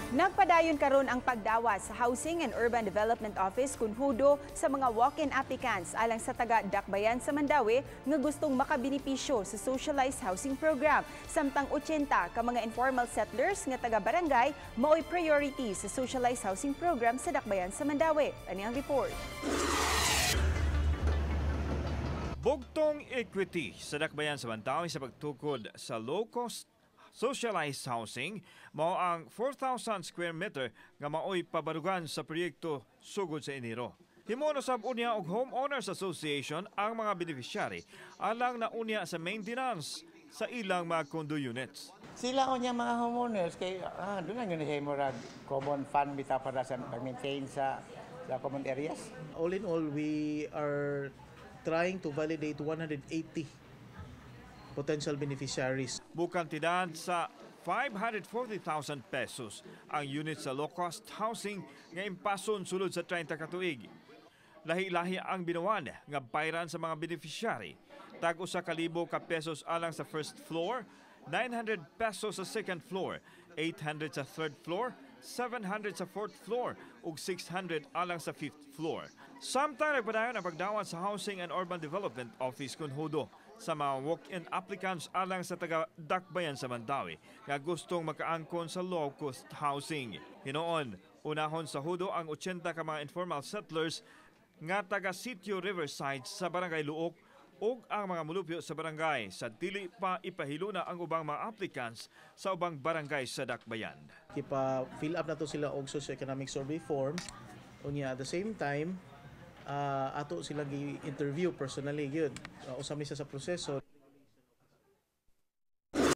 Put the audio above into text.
Nagpadayon karon ang pagdawat sa Housing and Urban Development Office kun HUDO sa mga walk-in applicants alang sa taga Dakbayan sa Mandaue nga gustong makabenepisyo sa socialized housing program. Samtang 80 ka mga informal settlers nga taga barangay maoy priority sa socialized housing program sa Dakbayan sa Mandaue. Ani ang report. Bugtong equity sa Dakbayan sa Mandaue sa pagtukod sa low-cost socialized housing mao ang 4,000 square meter nga maoy pabarugan sa proyekto sugod sa Enero. Himuon usab unya og Homeowners Association ang mga beneficiary alang na unya sa maintenance sa ilang mga condo units. Sila unya mga homeowners kay doon lang yun siya murag common fund bitaw para sa pag-maintain sa common areas. All in all, we are trying to validate 180 potential beneficiaries. Mukantidad sa 540,000 pesos ang unit sa low-cost housing nga impason sulod sa 30 ka tuig. Lahi-lahi ang binuwan nga bayran sa mga beneficiary. Tag 1,000 ka pesos alang sa first floor, 900 pesos sa second floor, 800 sa third floor, 700 sa fourth floor ug 600 alang sa fifth floor. Samtang nagpadayon ang pagdawat sa Housing and Urban Development Office kun HUDO sa mga walk-in applicants alang sa taga Dakbayan sa Mandaue nga gustong makaangkon sa low-cost housing. Hinuon, unahon sa HUDO ang 80 ka mga informal settlers nga taga Sitio Riverside sa Barangay Luok ug ang mga mulupyo sa barangay sa dili pa ipahiluna ang ubang mga applicants sa ubang barangay sa Dakbayan. Ipa-fill up na to sila og socioeconomic survey form. Unya at the same time, ato silang gi-interview personally gyud. Usa mi sa proseso.